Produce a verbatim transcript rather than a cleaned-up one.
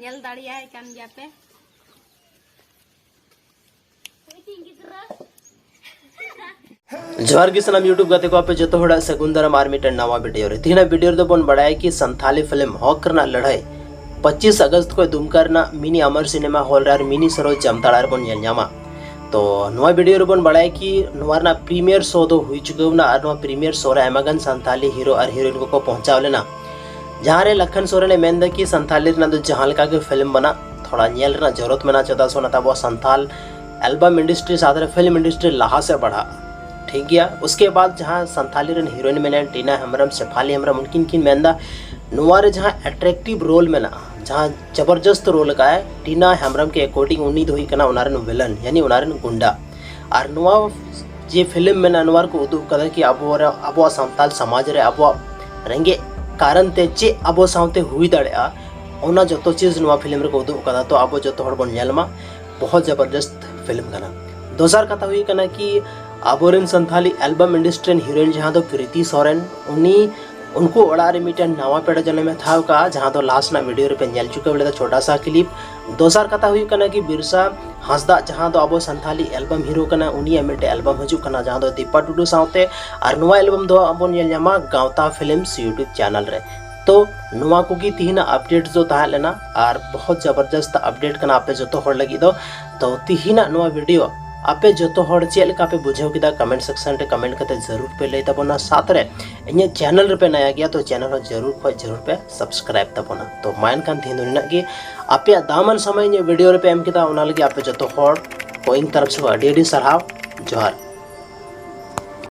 ᱧᱮᱞ ᱫᱟᱲᱮᱭᱟᱭ ᱠᱟᱱ ᱜᱮᱭᱟ ᱯᱮ᱾ ᱡᱚᱦᱟᱨ ᱜᱮ ᱥᱟᱱᱟᱢ YouTube ᱜᱟᱛᱮ ᱠᱚ, ᱟᱯᱮ ᱡᱚᱛᱚ ᱦᱚᱲᱟᱜ ᱥᱟᱹᱜᱩᱱ ᱫᱟᱨᱟᱢ ᱟᱨ ᱢᱤᱫᱴᱮᱱ ᱱᱟᱣᱟ ᱵᱷᱤᱰᱤᱭᱳ ᱨᱮ᱾ ᱛᱮᱦᱮᱧᱟᱜ ᱵᱷᱤᱰᱤᱭᱳ ᱨᱮᱫᱚ ᱵᱚᱱ ᱵᱟᱲᱟᱭᱟ ᱠᱤ ᱥᱟᱱᱛᱷᱟᱞᱤ ᱯᱷᱤᱞᱢ ᱦᱚᱠ ᱨᱮᱱᱟᱜ ᱞᱟᱹᱲᱦᱟᱹᱭ ᱯᱚᱸᱪᱤᱥ ᱟᱜᱚᱥᱴ ᱠᱷᱚᱱ ᱫᱩᱢᱠᱟ ᱨᱮᱱᱟᱜ ᱢᱤᱱᱤ ᱟᱢᱟᱨ ᱥᱤᱱᱮᱢᱟ ᱦᱚᱞ ᱨᱮ ᱟᱨ ᱢᱤᱱᱤ ᱥᱚᱨᱳᱡᱽ ᱡᱟᱢᱛᱟᱲᱟ ᱨᱮᱵᱚᱱ ᱧᱮᱞ ᱧᱟᱢᱟ᱾ ᱛᱚ ᱱᱚᱣᱟ ᱵᱷᱤᱰᱤᱭᱳ ᱨᱮᱵᱚᱱ ᱵᱟᱲᱟᱭᱟ ᱠᱤ ᱱᱚᱣᱟ ᱨᱮᱱᱟᱜ ᱯᱨᱤᱢᱤᱭᱟᱨ ᱥᱳ ᱫᱚ ᱦᱩᱭ ᱪᱩᱠᱟᱹᱣ ᱮᱱᱟ ᱟᱨ ᱱᱚᱣᱟ ᱯᱨᱤᱢᱤᱭᱟᱨ ᱥᱳ ᱨᱮ ᱟᱭᱢᱟ ᱜᱟᱱ ᱥᱟᱱᱛᱷᱟᱞᱤ ᱦᱤᱨᱳ ᱟᱨ ᱦᱤᱨᱳᱭᱤᱱ ᱠᱚᱠᱚ ᱯᱚᱦᱪᱟᱣ ᱞᱮᱱᱟ, ᱡᱟᱦᱟᱸ ᱨᱮ ᱞᱟᱠᱷᱟᱱ ᱥᱚᱨᱮᱱᱮ ᱢᱮᱱ ᱮᱫᱟ ᱠᱤ ᱥᱟᱱᱛᱷᱟᱞᱤ ᱨᱮᱱᱟᱜ ᱫᱚ ᱡᱟᱦᱟᱸ ᱞᱮᱠᱟ ᱜᱮ ᱯᱷᱤᱞᱢ ᱵᱮᱱᱟᱜ, ᱛᱷᱚᱲᱟ ᱧᱮᱞ ᱨᱮᱱᱟᱜ ᱡᱚᱨᱩᱨᱟᱛ ᱢᱮᱱᱟᱜᱼᱟ, ᱪᱮᱫᱟᱜ ᱥᱮ ᱚᱱᱟᱛᱮ ᱟᱵᱚᱣᱟᱜ ᱥᱟᱱᱛᱷᱟᱞ ᱮᱞᱵᱟᱢ ᱤᱱᱰᱟᱥᱴᱨᱤ ᱥᱟᱶᱛᱮ ᱨᱮ ᱯᱷᱤᱞᱢ ᱤᱱᱰᱟᱥᱴᱨᱤ ᱞᱟᱦᱟ ᱥᱮᱫ ᱵᱟᱲᱦᱟᱜᱼᱟ᱾ ᱴᱷᱤᱠ ᱜᱮᱭᱟ, ᱩᱥᱠᱮ ᱵᱟᱫ ᱡᱟᱦᱟᱸ ᱥᱟᱱᱛᱷᱟᱞᱤ ᱨᱮᱱ ᱦᱤᱨᱳᱭᱤᱱ ᱢᱮᱱᱟᱭᱟ ᱴᱤᱱᱟ ᱦᱮᱢᱵᱨᱚᱢ, ᱥᱮᱯᱷᱟᱞᱤ ᱦᱮᱢᱵᱨᱚᱢ, ᱩᱱᱠᱤᱱ ᱠᱤᱱ ᱢᱮᱱᱫᱟ ᱱᱚᱣᱟ ᱨᱮ ᱡᱟᱦᱟᱸ ᱮᱴᱨᱮᱠᱴᱤᱵᱷ ᱨᱳᱞ ᱢᱮᱱᱟᱜᱼᱟ, ᱡᱟᱦᱟᱸ ᱡᱚᱵᱚᱨᱡᱚᱥᱛ ᱨᱳᱞ ᱟᱠᱟᱫ ᱴᱤᱱᱟ ᱦᱮᱢᱵᱨᱚᱢ ᱠᱮ ᱮᱠᱚᱨᱰᱤᱝ, ᱩᱱᱤ ᱫᱚ ᱦᱩᱭᱩᱜ ᱠᱟᱱᱟ ᱚᱱᱟ ᱨᱮᱱ ᱵᱷᱤᱞᱮᱱ, ᱭᱟᱱᱤ ᱚᱱᱟ ᱨᱮᱱ ᱜᱩᱱᱰᱟ᱾ ᱟᱨ ᱱᱚᱣᱟ ᱡᱮ ᱯᱷᱤᱞᱢ ᱢᱮᱱᱟᱜᱼᱟ, ᱱᱚᱣᱟ ᱨᱮᱠᱚ ᱩᱫᱩᱜ ᱠᱟᱫᱟ ᱠᱤ ᱟᱵᱚ ᱨᱮ, ᱟᱵᱚᱣᱟᱜ ᱥᱟᱱᱛᱟᱞ ᱥᱚᱢᱟᱡᱽ ᱨᱮ ᱟᱵᱚᱣᱟᱜ ᱨᱮᱸᱜᱮᱡ ᱠᱟᱨᱚᱱ ᱛᱮ ᱪᱮᱫ ᱟᱵᱚ ᱥᱟᱶᱛᱮ ᱦᱩᱭ ᱫᱟᱲᱮᱭᱟᱜᱼᱟ, ᱚᱱᱟ ᱡᱚᱛᱚ ᱪᱤᱡᱽ ᱱᱚᱣᱟ ᱯᱷᱤᱞᱢ ᱨᱮᱠᱚ ᱩᱫᱩᱜ ᱠᱟᱫᱟ᱾ ᱛᱚ ᱟᱵᱚ ᱡᱚᱛᱚ ᱦᱚᱲ ᱵᱚᱱ ᱧᱮᱞ ᱢᱟ, ᱵᱚᱦᱚᱛ ᱡᱚᱵᱚᱨᱡᱚᱥᱛ ᱯᱷᱤᱞᱢ ᱠᱟᱱᱟ᱾ ᱫᱚᱥᱟᱨ ᱠᱟᱛᱷᱟ ᱦᱩᱭᱩᱜ ᱠᱟᱱᱟ ᱠᱤ ᱟᱵᱚᱨᱮᱱ ᱥᱟᱱᱛᱷᱟᱞᱤ ᱮᱞᱵᱟᱢ ᱤᱱᱰᱟᱥᱴᱨᱤ ᱨᱮᱱ ᱦᱤᱨᱳᱭᱤᱱ ᱡᱟᱦᱟᱸ ᱫᱚ ᱠᱨᱤᱛᱤ ᱥᱚᱨᱮᱱ, ᱩᱱᱤ, ᱩᱱᱠᱩ ᱚᱲᱟᱜ ᱨᱮ ᱢᱤᱫᱴᱮᱱ ᱱᱟᱣᱟ ᱯᱮᱲᱟ ᱡᱚᱱᱚᱢᱮ ᱴᱷᱟᱣ ᱠᱟᱜᱼᱟ, ᱡᱟᱦᱟᱸ ᱫᱚ ᱞᱟᱦᱟ ᱥᱮᱱᱟᱜ ᱵᱷᱤᱰᱤᱭᱳ ᱨᱮᱯᱮ ᱧᱮᱞ ᱪᱩᱠᱟᱹᱣ ᱞᱮᱫᱟ, ᱪᱷᱳᱴᱟ ᱥᱟ ᱠᱞᱤᱯ᱾ ᱫᱚᱥᱟᱨ ᱠᱟᱛᱷᱟ ᱦᱩᱭᱩᱜ ᱠᱟᱱᱟ ᱠᱤ ᱵᱤᱨᱥᱟ ᱦᱟᱸᱥᱫᱟ, ᱡᱟᱦᱟᱸ ᱫᱚ ᱟᱵᱚ ᱥᱟᱱᱛᱷᱟᱞᱤ ᱮᱞᱵᱟᱢ ᱦᱤᱨᱳ ᱠᱟᱱᱟ, ᱩᱱᱤᱭᱟᱜ ᱢᱤᱫᱴᱮᱱ ᱮᱞᱵᱟᱢ ᱦᱤᱡᱩᱜ ᱠᱟᱱᱟ, ᱡᱟᱦᱟᱸ ᱫᱚ ᱫᱤᱯᱟ ᱴᱩᱰᱩ ᱥᱟᱶᱛᱮ᱾ ᱟᱨ ᱱᱚᱣᱟ ᱮᱞᱵᱟᱢ ᱫᱚ ᱟᱵᱚ ᱧᱮᱞ ᱧᱟᱢᱟ ᱜᱟᱶᱛᱟ ᱯᱷᱤᱞᱢᱥ YouTube ᱪᱮᱱᱮᱞ ᱨᱮ᱾ ᱛᱚ ᱱᱚᱣᱟ ᱠᱚᱜᱮ ᱛᱤᱦᱤᱧᱟᱜ ᱟᱯᱰᱮᱴ ᱫᱚ ᱛᱟᱦᱮᱸ ᱞᱮᱱᱟ, ᱟᱨ ᱵᱚᱦᱚᱛ ᱡᱚᱵᱚᱨᱡᱚᱥᱛ ᱟᱯᱰᱮᱴ ᱠᱟᱱᱟ ᱟᱯᱮ ᱡᱚᱛᱚ ᱦᱚᱲ ᱞᱟᱹᱜᱤᱫ ᱫᱚ᱾ ᱛᱚ ᱛᱤᱦᱤᱧᱟᱜ ᱱᱚᱣᱟ ᱵᱷᱤᱰᱤᱭᱳ ᱟᱯᱮ ᱡᱚᱛᱚ ᱦᱚᱲ ᱪᱮᱫ ᱞᱮᱠᱟ ᱯᱮ ᱵᱩᱡᱷᱟᱹᱣ ᱠᱮᱫᱟ, ᱠᱚᱢᱮᱱᱴ ᱥᱮᱠᱥᱚᱱ ᱨᱮ ᱠᱚᱢᱮᱱᱴ ᱠᱟᱛᱮ ᱡᱟᱹᱨᱩᱲ ᱯᱮ ᱞᱟᱹᱭ ᱛᱟᱵᱚᱱᱟ᱾ ᱥᱟᱶᱛᱮ ᱨᱮ ᱤᱧᱟᱹᱜ ᱪᱮᱱᱮᱞ ᱨᱮᱯᱮ ᱱᱟᱭᱟ ᱜᱮᱭᱟ, ᱛᱚ ᱪᱮᱱᱮᱞ ᱦᱚᱸ ᱡᱟᱹᱨᱩᱲ ᱠᱷᱚᱡ ᱡᱟᱹᱨᱩᱲ ᱯᱮ ᱥᱟᱵᱥᱠᱨᱟᱭᱤᱵ ᱛᱟᱵᱚᱱᱟ᱾ ᱛᱚ ᱢᱟ ᱮᱱᱠᱷᱟᱱ ᱛᱤᱦᱤᱧ ᱫᱚ ᱱᱤᱱᱟᱹᱜ ᱜᱮ᱾ ᱟᱯᱮᱭᱟᱜ ᱫᱟᱢᱟᱱ ᱥᱚᱢᱚᱭ ᱤᱧᱟᱹᱜ ᱵᱷᱤᱰᱤᱭᱳ ᱨᱮᱯᱮ ᱮᱢ ᱠᱮᱫᱟ, ᱚᱱᱟ ᱞᱟᱹᱜᱤᱫ ᱟᱯᱮ ᱡᱚᱛᱚ ᱦᱚᱲ ᱠᱚ ᱤᱧ ᱛᱚᱨᱚᱯ ᱥᱮᱫ ᱠᱷᱚᱱ ᱟᱹᱰᱤ ᱟᱹᱰᱤ ᱥᱟᱨᱦᱟᱣ᱾ ᱡᱚᱦᱟᱨ᱾